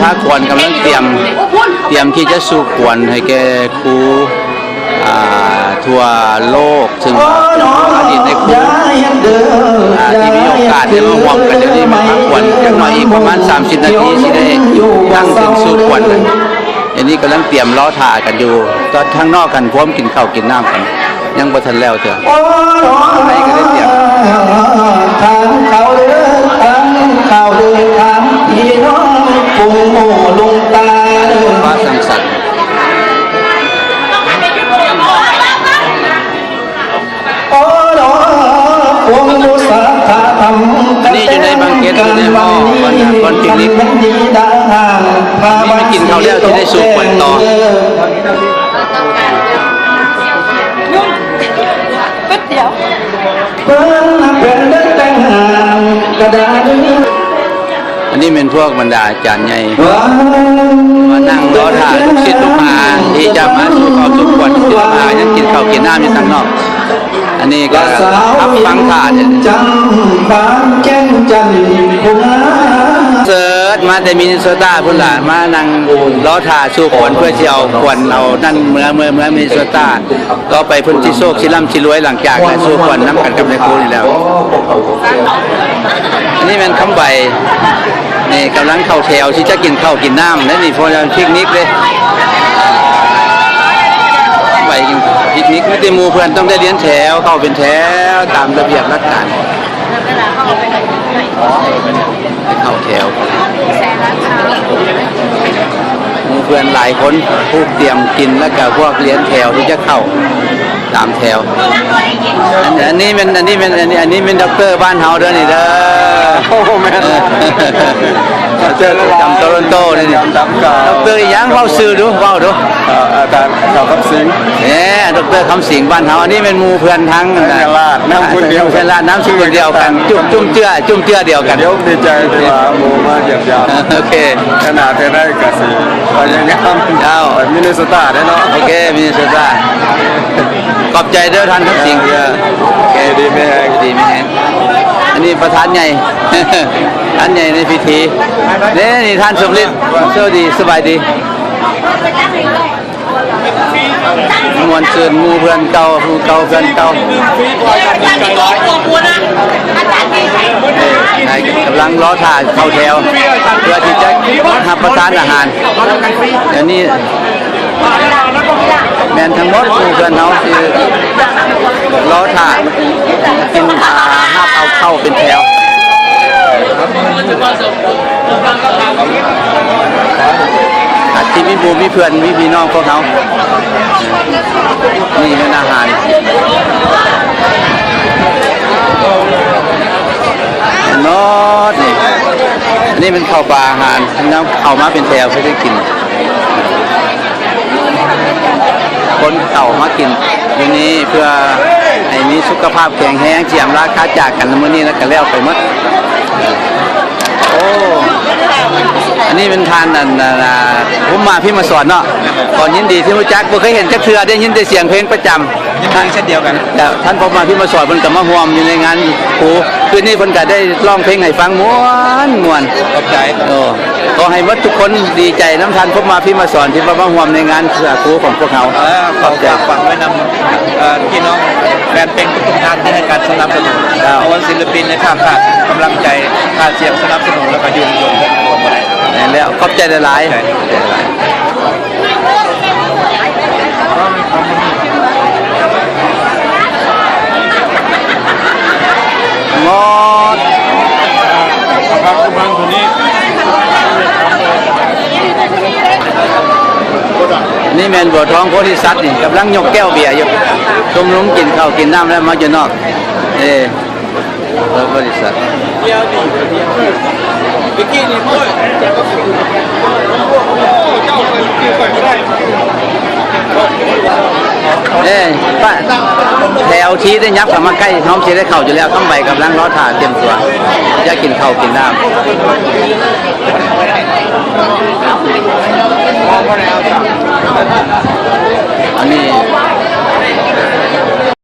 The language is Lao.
ພາກວນກຳລັງຕຽມ ຕຽມທີ່ຈະສູ່ຂວັນໃຫ້ແກ່ຄູ ອ່າ ທົ່ວໂລກ ຊຶ່ງວ່າເປັນຜູ້ອະດີດໃນຄູ ອ່າ ທີ່ມີໂອກາດໄດ້ມາຮ່ວມກັນຢູ່ນີ້ ມາພາກວນ. ຈັກໜ່ອຍອີກປະມານສາມສິບນາທີ ຊິໄດ້ນັ່ງຂຶ້ນສູ່ຂວັນກັນ. ດຽວນີ້ກຳລັງຕຽມລໍຖ້າກັນຢູ່ ຕອນທາງນອກຫັ້ນພວມກິນເຂົ້າກິນນ້ຳກັນ ຍັງບໍ່ທັນແລ້ວເທື່ອ. ໄປກໍໄດ້ຕຽມ ທາງເຂົ້າເດີ ທາງເຂົ້າເດີ ທາງພີ່ນ້ອງກົງໂມລຸງຕາ ຟ້າສັງສັນ. ອັນນີ້ຢູ່ໃນບັງເກັດ ຢູ່ໃນຫໍ່ ບ່ອນ ບ່ອນພິກນິກ. ນີ້ໄປກິນເຂົ້າແລ້ວ ຊິໄດ້ສູ່ຂວັນຕໍ່. ອັນນີ້ແມ່ນພວກບັນດາ ຈານໃຫຍ່ ມານັ່ງລໍຖ້າລູກສິດລູກຫາທີ່ຈະມາສູ່ເຂົ້າສູ່ຂວັນ ລູກສິດລູກຫາຍັງກິນເຂົ້າກິນນ້ຳຢູ່ທາງນອກ. ອັນນີ້ກໍຮັບຟັງຖ້າເດ້. ເສີດມາແຕ່ມິນນິໂຊຕາພຸ້ນລະ ມານັ່ງລໍຖ້າສູ່ຂວັນ ເພື່ອຊິເອົາຂວັນເອົານັ້ນເມືອ ເມືອ ເມືອມິນນິໂຊຕາ. ຕໍ່ໄປເພິ່ນຊິໂຊກຊິລ່ຳຊິລວຍ ຫຼັງຈາກໄດ້ສູ່ຂວັນນຳກັນກັບແມ່ຄູນີ້ແລ້ວ. ອັນນີ້ແມ່ນຄຳໃບ ນີ້ກຳລັງເຂົ້າແຖວທີ່ຈະກິນເຂົ້າກິນນ້ຳເດ້ນີ້ ເພາະວ່າພິກນິກເດ້. ໄປພິກນິກ ມີແຕ່ໝູ່ເພື່ອນຕ້ອງໄດ້ລຽນແຖວ ເຂົ້າເປັນແຖວຕາມລະບຽບຫຼັກການ. ເຂົ້າແຖວ ໝູ່ເພື່ອນຫຼາຍຄົນ ຜູ້ກຽມກິນ ແລ້ວກະພວກລຽນແຖວທີ່ຈະເຂົ້າຕາມແຖວ. ອັນ ອັນນີ້ແມ່ນ ອັນນີ້ແມ່ນ ອັນນີ້ ອັນນີ້ແມ່ນດັອກເຕີບ້ານເຮົາເດີນີ້ເດີ. ໂອ້ ແມ່ນ ເອີ ເຈີປະຈຳໂຕຣອນໂຕເດີນີ້. ດັອກເຕີອີ່ຫຍັງ ເວົ້າຊື່ດູ ເວົ້າດູ. ເອີ ອາຈານ ດອກເຕີ ຄຳສິງ. ເອີ ດອກເຕີ ຄຳສິງ ບ້ານເຮົາ. ອັນນີ້ແມ່ນໝູ່ເພື່ອນທາງ ນາມສະກຸນດຽວ ນາມສະກຸນດຽວກັນ ຈຸ້ມ ຈຸ້ມເຈື້ອ ຈຸ້ມເຈື້ອດຽວກັນ. ດຽວດີໃຈທີ່ວ່າໝູ່ມາຢ້ຽມຢາມ. ໂອເຄ ຂະໜາດເຮັດໄດ້ກະຊິພະຍາຍາມ. ເຈົ້າ ໄປມິນນິໂຊຕາເດ້ເນາະ. ໂອເຄ ມິນນິໂຊຕາ. ຂອບໃຈເດີທ່ານ ຄຳສິງ. ເອີ ໂອເຄ ຢູ່ດີມີແຮງ ຢູ່ດີມີແຮງ. ອັນນີ້ປະທານໃຫຍ່ ປະທານໃຫຍ່ໃນພິທີເດ້ນີ້ ທ່ານສົມລິດ. ສະຫວັດດີ ສະບາຍດີ. ມ່ວນຊື່ນ ໝູ່ເພື່ອນເກົ່າ ໝູ່ເກົ່າເພື່ອນເກົ່າ. ກຳລັງລໍຖ້າເຂົ້າແຖວ ເພື່ອທີ່ຈະຮັບປະທານອາຫານ. ດຽວນີ້ແມ່ນທັງໝົດໝູ່ເພື່ອນເຮົາທີ່ລໍຖ້າກິນ ອ່າ ຮັບເອົາເຂົ້າເປັນແຖວ. ອາດຊິມີໝູ່ມີເພື່ອນ ມີພີ່ນ້ອງພວກເຮົາ. ນີ້ແມ່ນອາຫານໝົດນີ້. ອັນນີ້ແມ່ນເຂົ້າປາອາຫານ ນຳເຂົ້າມາເປັນແຖວເພື່ອໄດ້ກິນ. ຄົນເຂົ້າມາກິນຢູ່ນີ້ເພື່ອໃຫ້ມີສຸຂະພາບແຂງແຮງ ຊິອຳລາຄາຈາກກັນໃນມື້ນີ້ ແລ້ວກໍແລ້ວໄປໝົດ. ໂອ້ ອັນນີ້ແມ່ນທ່ານ ອັນ ອັນ ອ່າ ພົມມາ ພິມມະສອນເນາະ. ຂໍຍິນດີທີ່ຮູ້ຈັກ ບໍ່ເຄີຍເຫັນຈັກເທື່ອ ໄດ້ຍິນແຕ່ສຽງເພງປະຈຳ. ຍິນດີເຊັ່ນດຽວກັນ. ແລ້ວທ່ານພົມມາ ພິມມະສອນ ເພິ່ນກໍມາຮ່ວມຢູ່ໃນງານຄູ ຄືນນີ້ເພິ່ນກໍໄດ້ຮ້ອງເພງໃຫ້ຟັງມ່ວນໆ. ຂອບໃຈ. ໂອ້ ຂໍໃຫ້ໝົດທຸກຄົນດີໃຈນຳທ່ານພົມມາ ພິມມະສອນ ທີ່ມາ ມາຮ່ວມໃນງານເພື່ອຄູຂອງພວກເຮົາ. ເອີ ຂໍ ຂອບໃຈ. ຝາກຝັງໄວ້ນຳ ເອີ ພີ່ນ້ອງແຟນເພງທຸກໆທ່ານທີ່ໃຫ້ການສະໜັບສະໜູນ. ເຈົ້າ. ເພາະວ່າສິນລະປິນໃນຂ້າມຂາດກຳລັງໃຈ ຂາດສຽງສະໜັບສະໜູນ ແລ້ວກໍຢູ່ ແມ່ນແລ້ວ. ຂອບໃຈຫຼາຍໆ. ຂອບໃຈ. ໝົດ. ນີ້ແມ່ນບົວທອງໂພທິສັດນີ້ ກຳລັງຍົກແກ້ວເບຍຢູ່. ຊຸມນຸມກິນເຂົ້າກິນນ້ຳແລ້ວມາຢູ່ນອກ. ເອີ ບໍລິສັດ ເອີ ປະ ແຖວທີ່ໄດ້ຫຍັບເຂົ້າມາໃກ້ ພ້ອມຊິໄດ້ເຂົ້າຢູ່ແລ້ວ. ຄຳໃບກຳລັງລໍຖ້າຕຽມຕົວ ຢາກກິນເຂົ້າກິນນ້ຳ. ອັນນີ້